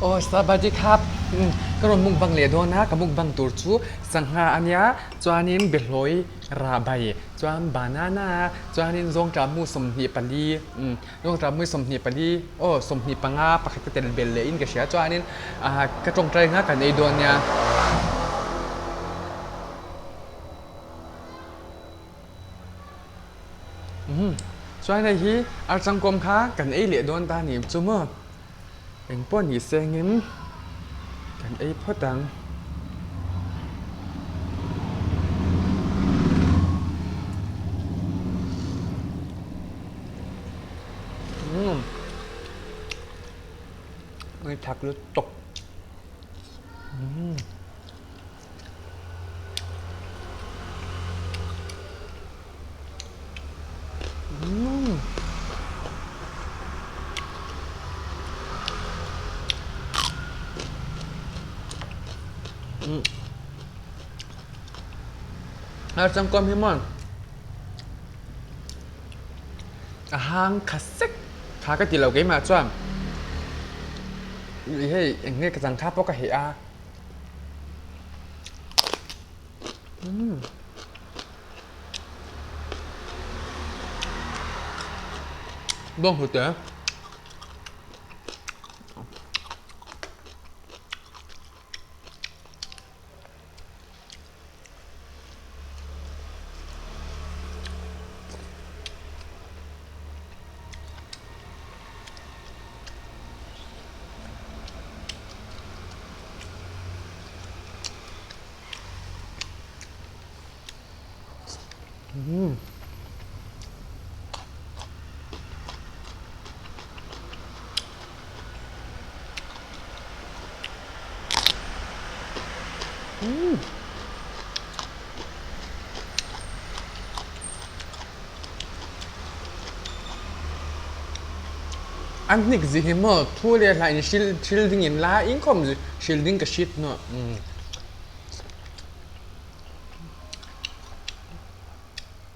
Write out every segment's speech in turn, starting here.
Aw Sabadi kha ka rawn mukbang leh dawn a, ka mukbang tur chu sangha a nia, chuanin behlawi rah bai, chuan banana, chuanin zawngṭah mu 24, zawngṭah mu 24, aw 25 pakhat ka tel bel leh in ka hria, chuanin ka ṭawngṭai anga kan ei dawn nia. Chuan hei hi archangkawm kha kan ei leh dawn ta ni chu maw? Eng pawh ni sengin kan ei phawt ang. Ngaihthlak lutuk. A changkawm hi maw a hang kha sek kha ka ti lo keimah chuan hei eng nge ka changkha pawh ka heh a. Bawng hlute. An hnik zi hi maw thu leh hla in hril hril ding in la in khawm hril ding ka hrit hnuah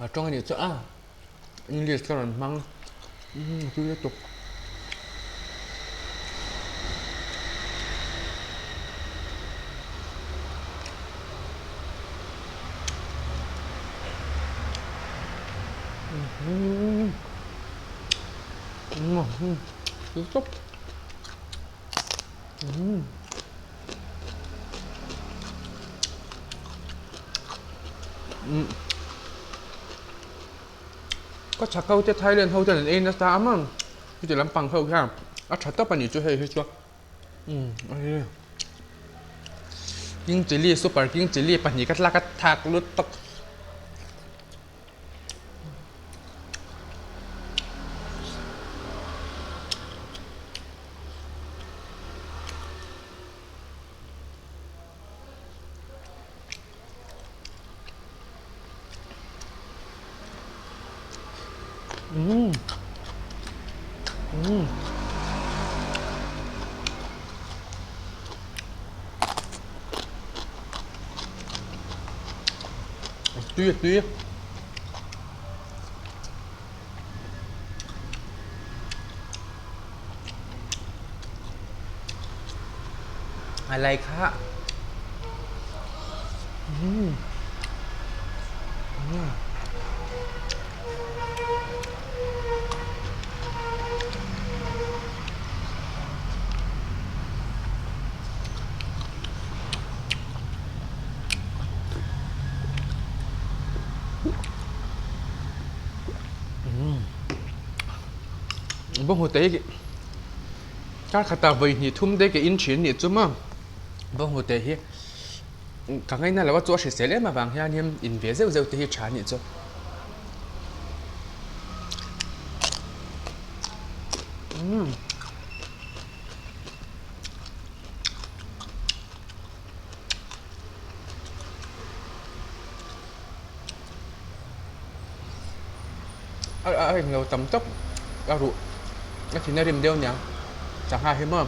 a tawng a nih chu a English ka rawn hmang tui lutuk. Ka chak ho te Thailand ho ten an ei nasa a maw chuti lampang ho hian a tha tawp a nih chu hei hi chu king chilli super king chilli pahnih ka tlak a thak lutuk. Tui a tui. อะไรคะอืมอืมBawnghnute hi kar khatah vawi hnih thum te ke in thin nih chu maw bawnghnute hi ka ngaina lo a chu a hrisel em avang hianin in ve zeuh zeuh te hi tha nih chu. A englo tam tawp a ruh a thin a rim deuh aniang sangha hi maw.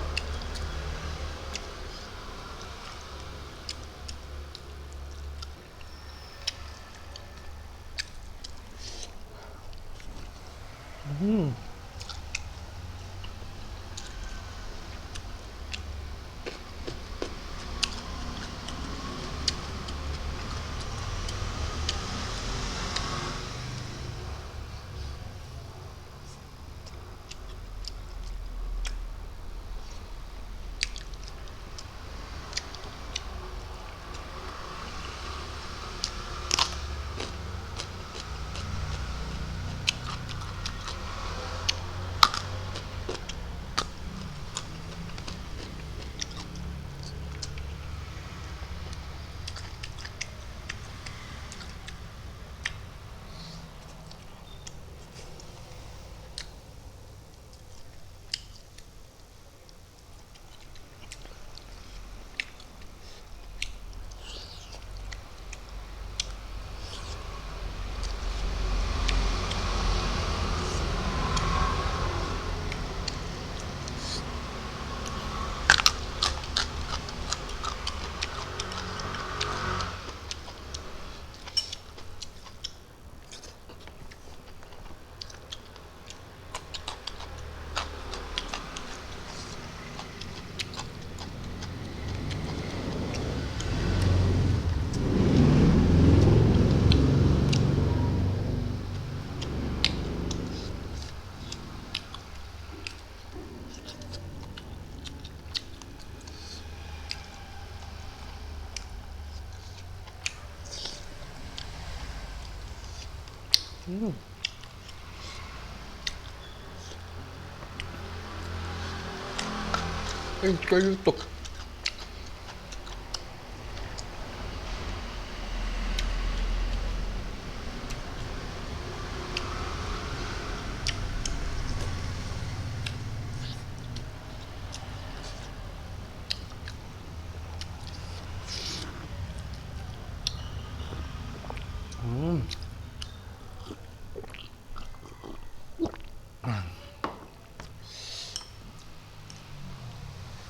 Enkawl lutuk.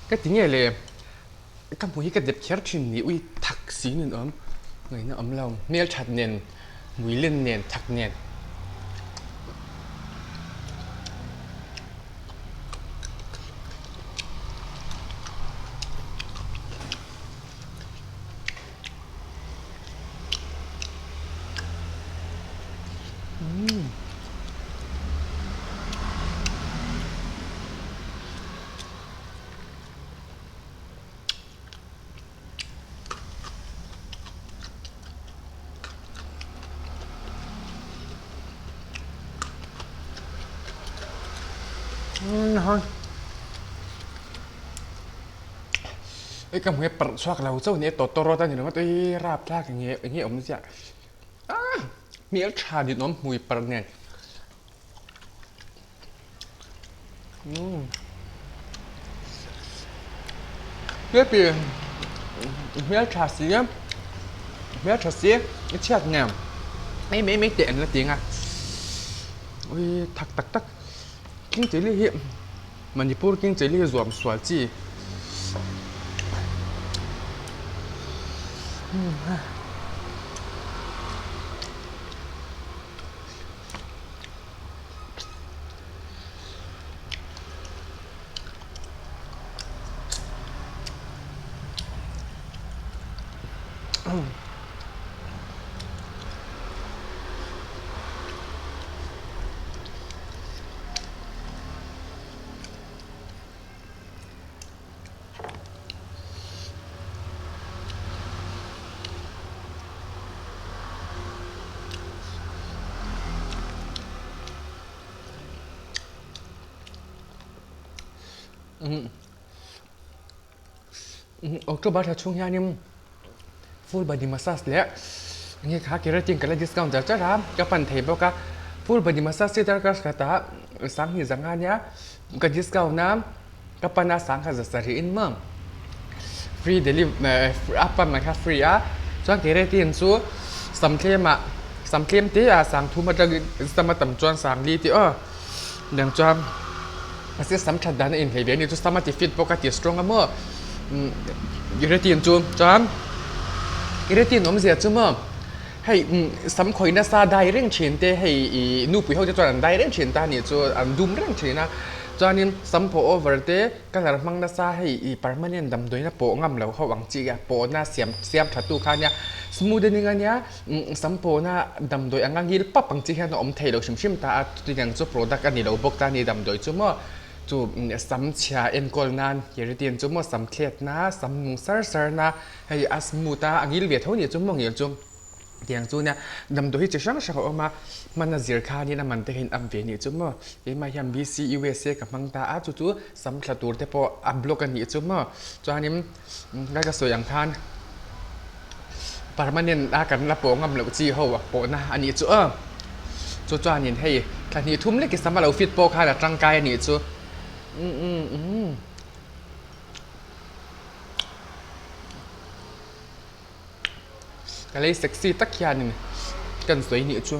Ka ti nge le ka hmu hi ka dep kher thin ni ui thak si nen awm ngaihna awm lo hmel that nen hmui len nen thak nen. Hei ka hmu hi parh chhuak lo chauh ni a tawtawrawt a ni ringawt ui rap thlak enge enge awm ziah ah hmel tha ninawm hmui parh nen Hlepi hmel tha si hmel tha si i chhiat nen hei mai mai teh an la ti ang a ui thak tak tak king chilli hi Manipur king chilli hi zuam sual chi. October thla chhung hianin full body massage leh enge kha keratin ka la discount char char a ka pan thei bawk a full body massage hi darkar khatah sanghnih zanga ania ka discount a ka pan a sangha za sarih in maw free deliv a pan mai kha free a chuan keratin chu sam tlem ah sam tlem te ah sang thum atangin sam a tam chuan sang li tih aw dang chuan mahse sam that dan a inhlei ve a ni chu sam a ti fit bawk a ti strong a maw keratin chu chuan keratin awmzia chu maw hei sam khawih nasa dai reng thin te hei ih nupui ho te chuan an dai reng thin ta a nih chu an dum reng thin a. Chuanin sam pawh over te colour hmang nasa hei i permanent damdawina pawh ngam lo ho ang chi a pawhna siam siam tha tu kha ania smoothening ania sam pawhna damdawi anga ngil pap ang chi hian a awm thei lo hrim hrim ta a chutiang chu product a ni lo bawk ta a ni damdawi chu maw chu sam chhia enkawl nan keratin chu maw sam thlet na sam nung sar sar na hei a smooth a a ngil ve tho ni chu maw ngil chu. Tiang chu nia damdawi hi chi hrang hrang a awm a, hmana zir khanin a man te hian up ve nih chu maw, keimah hian BCUSA ka hmang ta a chu chu sam thla tur te pawh a block a nih chu maw, chuanin ngai ka sawi ang khan permanent a kan la pawh ngam loh chi ho a pawhna a nih chu aw, chu chuanin hei thla hnih thum lek i sam a lo fit pawh khan a tangkai a nih chu umm umm umm. Ka lei sexy tak hianin kan sawi nih chu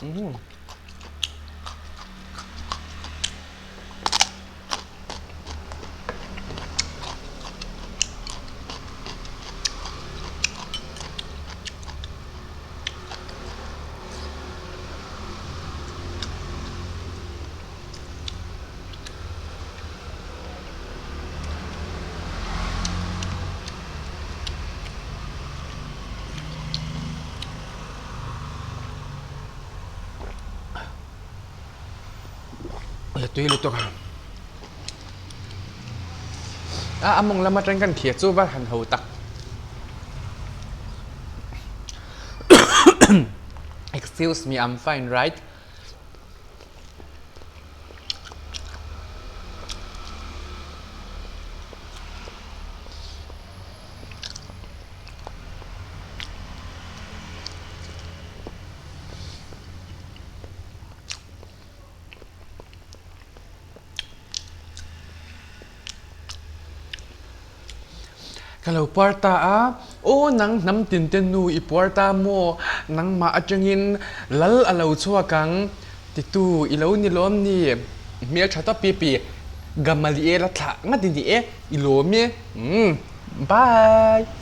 umm. La tui lutuk a a a mawng lam atang kan thlir chu va han ho tak. Excuse me, I'm fine, right? Ka lo puar ta a, Aw nang hnam tinte nu i puar ta maw? Nangmah atangin lal a lo chhuak ang titu i lo ni lawm ni? Hmeltha tawp pi pi Gamaliel a thlah ngat i ni e, i lawm e. Umm bye.